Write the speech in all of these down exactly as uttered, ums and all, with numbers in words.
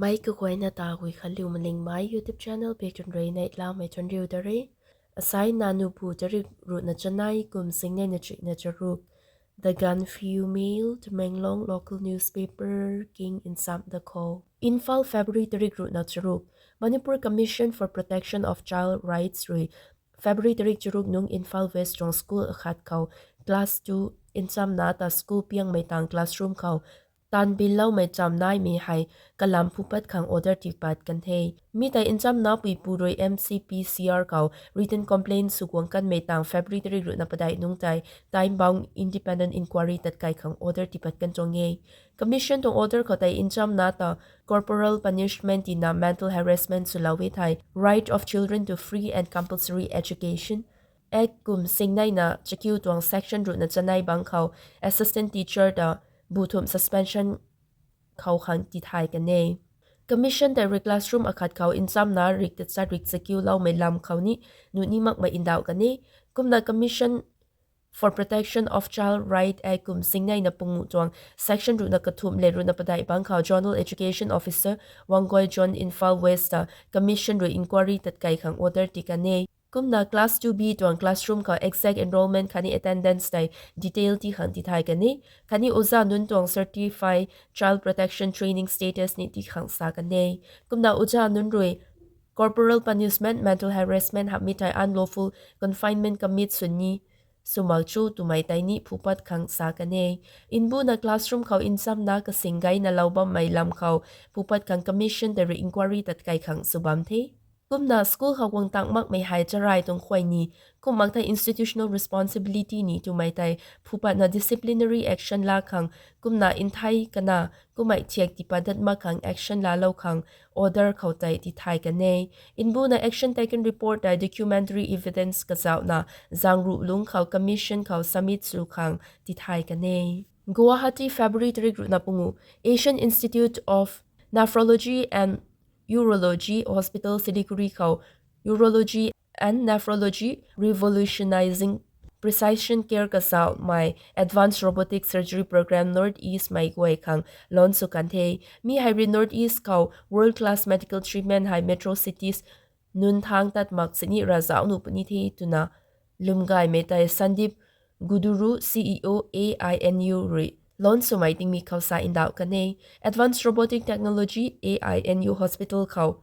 Ai kaguayna ta gui khat liu malingmei YouTube channel pek tun rui neihlamei tun riu da re. Asai na nubu tarik ruhna chanei kum singnei na chikna charuk. The Gaanphiu Mail, Tamenglong local newspaper king nchamna kho. Imphal, February tarik ruhna charuk. Manipur Commission for Protection of Child Rights rui February tarik charuk nung Imphal West tuang school akhat khou class two nchamna ta school piangmei tang classroom khou taanbiloumei cham naimei hei kalam phupat khang order tipat kan the. Mi tei nchamna puipu rui M C P C R khou written complaint sw guang kanmei tang February tarik ruhna padeih nung tei time bound independent inquiry tatkai khang order tipat kan tuang e. Commission tuang order khou tei nchamna ta corporal punishment tina mental harassment swlou e thei Right of Children to Free and Compulsory Education Act kum singneina chakiu tuang section ruhna chanei bang khou assistant teacher ta bu thumh suspension khou khang tithay kan e. Commission tei rui classroom akhat khou nchamna rik tachat rik chakiuloumei lam khou ni nuh ni makmei ndauh kan e. Kumna Commission for Protection of Child Right Act kum singneina pangu tuang section ruhna kathumh le ruhna padeih bang khou Zonal Education Officer, Wangoi Zone, Imphal West ta Commission rui inquiry tatkai khang order ti kan e. Kumna class two B tuang classroom khou exact enrollment khatni attendance tei detail ti khang tithay kan e. Khatni oja nunc tuang certified child protection training status ni ti khang sa kan e. Kumna oja nunc rui corporal punishment, mental harassment hamhmei thei unlawful confinement commit sw ni sw mak cho twmei tei ni phupat khang sa kan e. Mbuna classroom khou nchamna kasing gayna lou bammei lam khou phupat khang Commission tei rui inquiry tatkai khang sw bam the. Kumna school khou guang tang makmei hei charai tuang khuay ni, kum mak thei institutional responsibility ni twmei tei phupatna disciplinary action la khang, kumna nthei kana kummei thiak tipat dat mak khang action laalou khang order khou tei tithay kan e. Mbuna action taken report tei documentary evidence kazauhna zangruh lungc khou Commission khou submit sw khang tithay kan e. Guwahati, February tarik ruhna pangu. Asian Institute of Nephrology and Urology Hospital Siliguri khou Urology and Nephrology Revolutionizing Precision Care kazauhmei Advanced Robotic Surgery Program North East mei guay khang launch sw kan the. Mi hei rui North East khou world class medical treatment hei metro cities nunc thangc tat mak sini ravzauh nuh puni the twna lwmgaymei tei Sandeep Guduru, C E O, A I N U rui launch swmei tingmik khou sa ndauh kan e. Advanced Robotic Technology, A I N U Hospital khou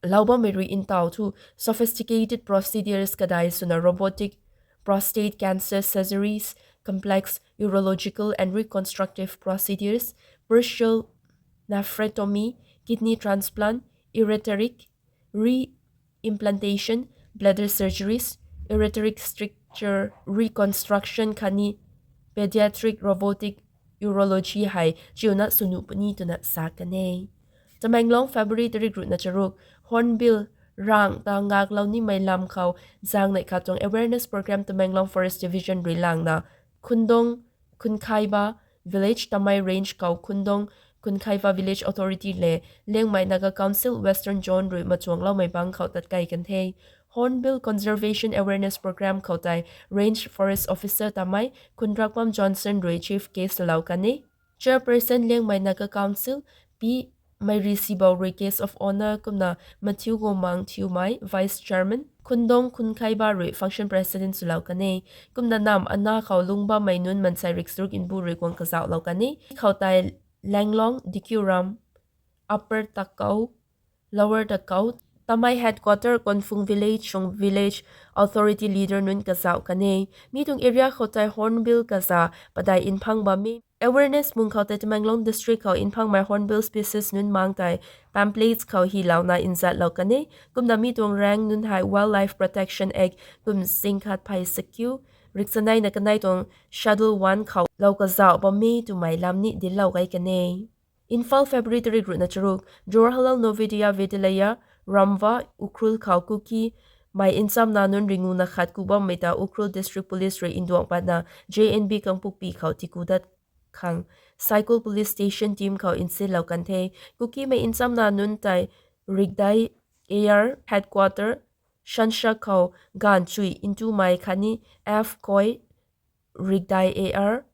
lou bammei rui ntaw thu sophisticated procedures kadai swna robotic prostate cancer surgeries, complex urological and reconstructive procedures, partial nephrectomy, kidney transplant, ureteric re-implantation, bladder surgeries, ureteric stricture reconstruction khatni pediatric robotic urology hei chiuna sw nuh puni twna sa kan e. Tamenglong, February tarik ruhna charuk. Hornbill rang ta ngaklou nimei lam khou zang neih khat tuang awareness program Tamenglong Forest Division rui langna Khundong Khunkhaiba Village, Tamei Range khou Khundong Khunkhaiba Village Authority le Liangmai Naga Council Western Zone rui machuangloumei bang khou tatkai kan the. Hornbill Conservation Awareness Program khou tei Range Forest Officer Tamei Khundrakpam Johnson rui chief guest lou kan e. Chairperson Liangmai Naga Council Pi Meiri Sibou rui guest of honour kumna Matthew Gomang Thiumei, Vice Chairman, Khundong Khunkhaiba rui Function President swlou kan e. Kumna namv ana khou lungc bammei nunc mansei rik charuk mbu rui guang kazauhlou kan e. Khou tei Langlong, Dikiuram, Upper Takau, Lower Takau, Tamei Headquarter Konphung Village tuang Village Authority Leader nunc kazauh kan e. Mi tuang area khou tei Hornbill kaza padeih nphang bam e. Awareness mung khou tei Tamenglong District khou nphangmei Hornbill species nunc mang tei pamphlets khou hylouna nzatlou kan e. Kumna mi tuang rank nunc hei Wildlife Protection Act kum zing khat phey sakiu rikchaneina kanei tuang Schedule one khou lou kazauh bam e twmei lam ni dinclou gay kan e. Imphal, February tarik ruhna charuk. Jawaharlal Navodaya Vidyalaya, Ramva, Ukhrul khou Kukimei nchamna nunc ringuna khat ku bammei ta Ukhrul District Police rui nduang patna J N V Kangpokpi khou tiku dat khang Saikul Police Station team khou nsinlou kan the. Kukimei nchamna nunc tei Rigdai A R Headquarter Shansha khou Ganchui Ntumei khatni F Koi, Rigdai A R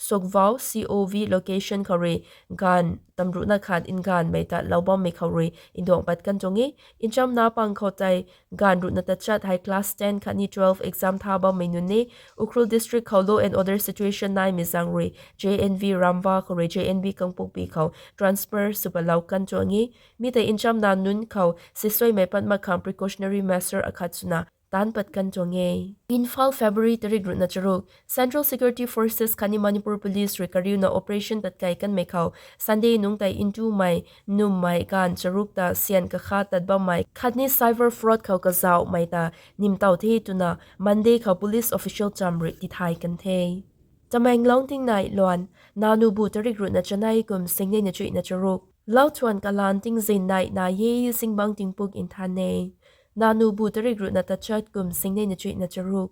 Sokvao C O V location khou rui gaanv tamruhna khat nganvmei ta lou bammei khou rui nduang pat kan tuang e. Nchamna pang khou tei gaanv ruhna tachat hei class ten khatni twelve exam tha bammei nunc e. Ukhrul district khou law and order situation naimei zaeng rui J N V Ramva khou rui J N V Kangpokpi khou transfer sw patlou kan tuang e. Mi tei nchamna nunc khou sisuaimei pat mak khang precautionary measure akhat swna taanc pat kan tuang e. Imphal, February tarik ruhna charuk. Central Security Forces khatni Manipur Police rui kariuna operation tatkei kanmei khou Sunday nungc tei ntumei, nummei gaanv charuk ta syan kakha tat bammei khatni cyber fraud khou kazauhmei ta nimtow the twna Monday khou police official cham rui tithay kan the. Tamenglong tingnai luan. Nanubu tarik ruhna chanei kum singnei na chuihna charuk. Lauthuan kalan tingzin nai nai e, zingbangc tingpuk nthan e. Nanubu tarik ruhna tachat kum singnei na chuihna charuk.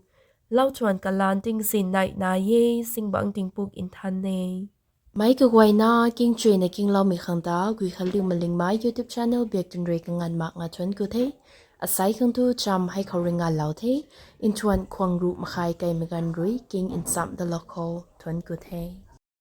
Lauthuan kalan tingzin nai nai e, zingbangc tingpuk nthan e. Meic kaguayna kingchuina kingloumei khang ta Guikhanliu Malingmei YouTube channel biak tun rui kanganv mak nga thuanc ku the. Asei khang tu cham hei khou rui nganvlou the. Nthuan khwang ruh makhai kaimei ganv rui king nchamh dalou khou thuanc ku the.